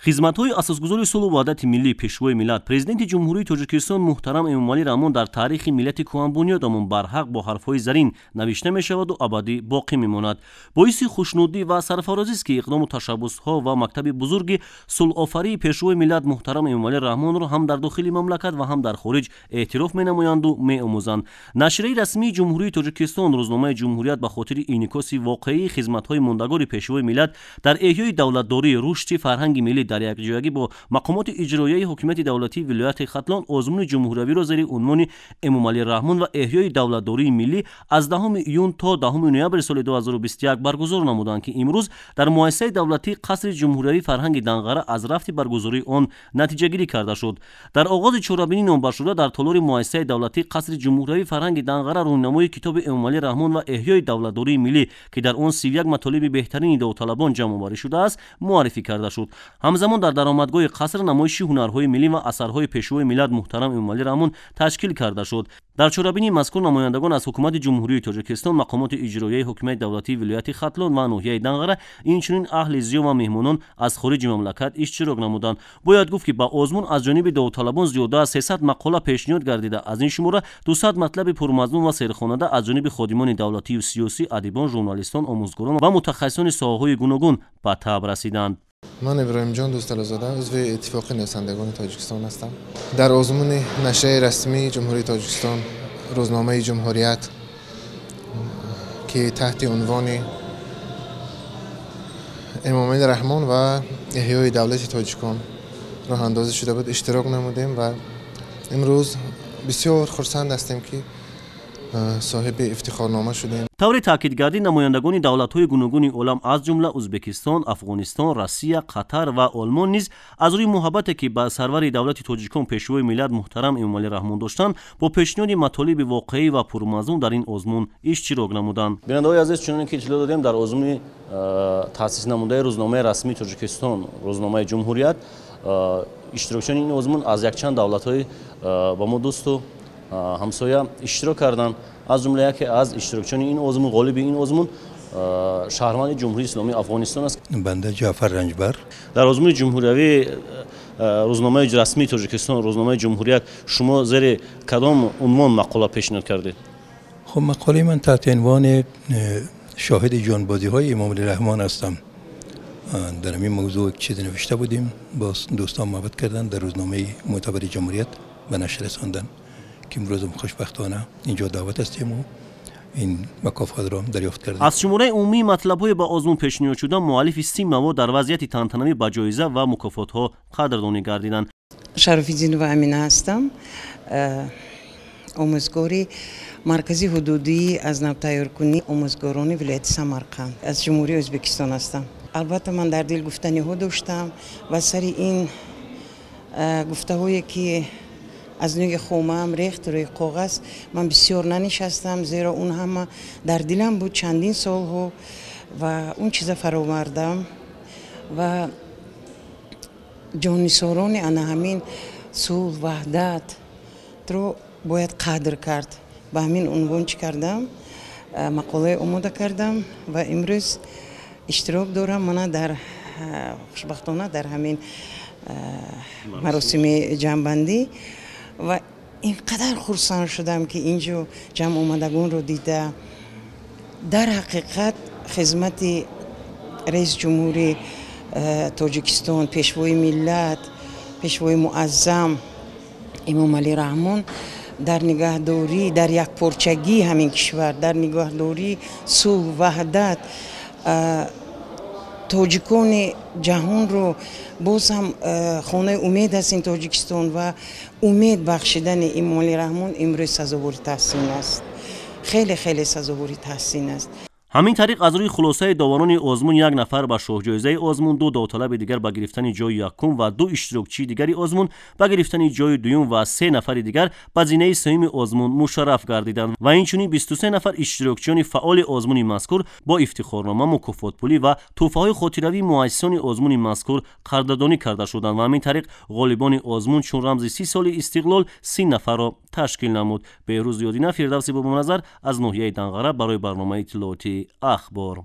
Хизматҳои асосгузори сулҳу ваҳдати миллӣ, Пешвои миллат, Президенти Ҷумҳурии Тоҷикистон муҳтарам Эмомалӣ Раҳмон дар таърихи миллати кӯҳанбунёдамон барҳақ бо ҳарфҳои зарин навишта мешаваду абадӣ боқӣ мемонад. Боиси хушнудӣ ва сарфарозист, ки иқдому ташаббусҳо ва мактаби бузурги сулҳофарии Пешвои миллат муҳтарам Эмомалӣ Раҳмонро ҳам дар дохили мамлакат ва ҳам дар хориҷ эътироф менамоянду меомӯзанд. Нашрияи расмии Ҷумҳурии Тоҷикистон, рӯзномаи «Ҷумҳурият», ба хотири инъикоси воқеии хизматҳои мондагори Пешвои миллат дар эҳёи давлатдорӣ, рушди фарҳанги миллӣ дар якҷоягӣ бо мақомоти иҷроияи ҳокимияти давлатии вилояти Хатлон озмуни ҷумҳуриявиро зери унвони «Эмомалӣ Раҳмон ва эҳёи давлатдории миллӣ» аз 10 июн то 10 ноябри соли 2021 баргузор намуданд, ки имрӯз дар муассисаи давлатии Қасри ҷумҳуриявии фарҳанги Данғара аз рафти баргузории он натиҷагирӣ карда шуд. Дар оғози чорабинӣ номбаршуда дар толори муассисаи давлатии Қасри ҷумҳуриявии фарҳанги Данғара рӯйнамои китоби «Эмомалӣ Раҳмон ва эҳёи давлатдории миллӣ», ки дар он 31 матолиби беҳтарини довталабон ҷамъоварӣ шудааст, муаррифӣ карда шуд. Ҳамзамон дар даромадгоҳи қаср намоиши ҳунарҳои миллӣ ва асарҳои Пешвои миллат муҳтарам Эмомалӣ Раҳмон ташкил карда шуд. Дар чорабинии мазкур намояндагон аз Ҳукумати Ҷумҳурии Тоҷикистон, мақомоти иҷроияи ҳокимияти давлатии вилояти Хатлон ва ноҳияи Данғара, инчунин аҳли зиё ва меҳмонон аз хориҷи мамлакат иштирок намуданд. Бояд гуфт, ки ба озмун аз ҷониби довталабон зиёда аз 300 мақола пешниҳод гардида, аз ин шумора 200 матлаби пурмазмун ва серхонада аз ҷониби ходимони давлатию сиёсӣ, адибон, журналистон, омӯзгорон ва мутахассисони соҳаҳои гуногун ба таб расиданд. Ман Иброҳимҷон Дӯстализода, узви Иттифоқи нависандагони Тоҷикистон ҳастам. Дар озмуни нашрияи расмии Ҷумҳурии Тоҷикистон, рӯзномаи «Ҷумҳурият», ки таҳти унвони «Эмомалӣ Раҳмон ва эҳёи давлати тоҷикон» роҳандозӣ шуда буд, иштирок намудем ва имрӯз бисёр хурсанд ҳастем, ки соҳиби ифтихорнома шудем. Тавре таъкид гардид, намояндагони давлатҳои гуногуни олам, аз ҷумла Ӯзбекистон, Афғонистон, Россия, Қатар ва Олмон низ аз рӯи муҳаббате, ки ба сарвари давлати тоҷикон, Пешвои миллат муҳтарам Эмомалӣ Раҳмон доштанд, бо пешниҳоди матолиби воқеӣ ва пурмазмун дар ин озмун иштирок намуданд. Бинандаҳои азиз, чуноне ки иттилоъ додем, дар озмуни таъсис намудаи рӯзномаи расмии Тоҷикистон, рӯзномаи «Ҷумҳурият», иштирокчиёни ин озмун аз якчанд давлатҳои ба мо дӯсту ҳамсоя иштирок карданд. Аз ҷумла яке аз иштирокчиёни ин озмун, ғолиби ин озмун шаҳрванди Ҷумҳурии Исломии Афғонистон аст. Банда Ҷаъфар Ранҷбар. Дар озмуни ҷумҳуриявии рӯзномаи расмии Тоҷикистон, рӯзномаи «Ҷумҳурият», шумо зери кадом унвон мақола пешниҳод кардед? Хуб, мақолаи ман таҳти унвони «Шоҳиди ҷонбозиҳои Эмомалӣ Раҳмон ҳастам». Дар ҳамин мавзӯъ чизе навишта будем, боз дӯстон муҳаббат карданд, дар рӯзномаи мӯътабари «Ҷумҳурият» ба нашр расонданд, ки имрӯзам хушбахтона инҷо даъват ҳастем ва ин мукофотро дарёфт кардем. Аз шумораи умумии матлабҳои ба озмун пешниҳод шуда, муаллифи 30 мавод дар вазъияти тантанавӣ ба ҷоиза ва мукофотҳо қадрдонӣ гардиданд. Шарофиддинова Амина ҳастам, омӯзгори маркази ҳудудии аз нав тайёркунии омӯзгорони вилояти Самарқанд, аз Ҷумҳурии Ӯзбекистон ҳастам. Албатта, ман дар дил гуфтаниҳо доштам ва сари ин гуфтаҳое, ки аз нӯги хомаам рехт рӯи коғаз, ман бисёр нанишастам, зеро он ҳама дар дилам буд чандин солҳо ва он чиза фаровардам. Ва ҷоннисорони ана ҳамин сулҳ, ваҳдатро бояд қадр кард. Ба ҳамин унвон чӣ кардам, мақолае омода кардам ва имрӯз иштирок дорам мана дар хушбахтона дар ҳамин маросими ҷамъбандӣ. Ва ин қадар хурсанд шудам, ки инҷо ҷамъ омадагонро дида. Дар ҳақиқат, хизмати раиси ҷумҳури Тоҷикистон, Пешвои миллат, Пешвои муаззам Эмомалӣ Раҳмон дар нигаҳдорӣ, дар якпорчагии ҳамин кишвар, дар нигаҳдории сулҳ, ваҳдат, тоҷикони ҷаҳонро боз ҳам хонаи умед аст ин Тоҷикистон ва умед бахшидани Эмомалӣ Раҳмон имрӯз сазовори таҳсин аст, хеле хеле сазовори таҳсин аст. Ҳамин тариқ, аз рӯи хулосаи доварони озмун, як нафар ба шоҳҷоизаи озмун, ду довталаби дигар ба гирифтани ҷои якум ва ду иштирокчии дигари озмун ба гирифтани ҷои дуюм ва се нафари дигар ба зинаи сеюми озмун мушарраф гардиданд ва инчунин 23 нафар иштирокчиёни фаъоли озмуни мазкур бо ифтихорнома, мукофотпулӣ ва тӯҳфаҳои хотиравии муассисони озмуни мазкур қадрдонӣ карда шуданд. Ва ҳамин тариқ ғолибони озмун чун рамзи 30 соли истиқлол 30 нафарро ташкил намуд. Беҳрӯз Зиёдина, Фирдавси Бобоназар аз ноҳияи Данғара барои барномаи иттилоотии «Ахбор».